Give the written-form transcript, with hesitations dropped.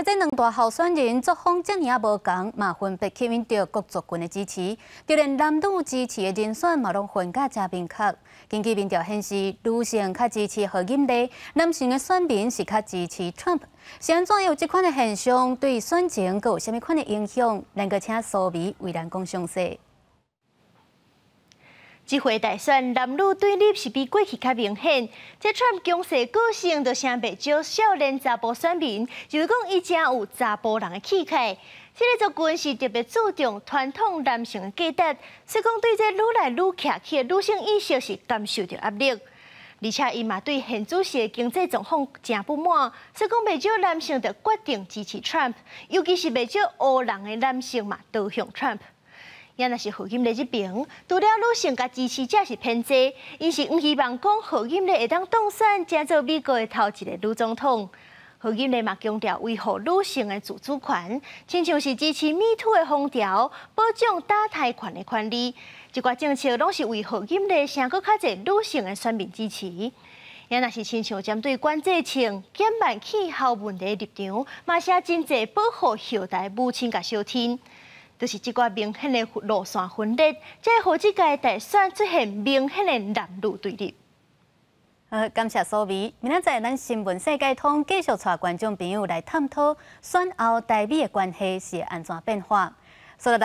這兩大候選人作風遮爾仔無仝，嘛分別吸引著各族群的支持，就連男女支持的人選嘛攏分甲誠明確。根據民調顯示，女性較支持賀錦麗，男性的選民是較支持 Trump。是按怎有這款的現象，對選情閣有啥物款的影響？咱閣請蘇美為咱講詳細。這回大選男女對立是比過去較明顯。這川普強勢個性就成袂少少年查埔選民，就是講伊誠有查埔人的氣概。這个族群是特別注重傳統男性的價值，所以講對這愈來愈徛起的女性意識是感受著壓力。而且伊嘛對現主時的經濟狀況誠不滿，所以講袂少男性就決定支持 Trump，尤其是袂少黑人的男性嘛倒向 Trump。也若是賀錦麗這邊，除了女性佮支持者是偏濟，𪜶是毋希望講賀錦麗會當當選，成做美國的頭一个女總統。賀錦麗嘛強調維護女性的自主權，親像是支持 Me Too 的風潮，保障墮胎權的權利，這寡政策攏是為賀錦麗爭閣較濟女性的選民支持。也若是親像針對管制銃、減慢氣候問題的立場，嘛寫真濟保護後代母親佮小天。就是這寡明顯的路線分裂，才會予這屆大選出現明顯的男女對立。好，感謝蘇美。明仔載咱新聞世界通繼續帶觀眾朋友來探討選後台美的關係是按怎變化。所來。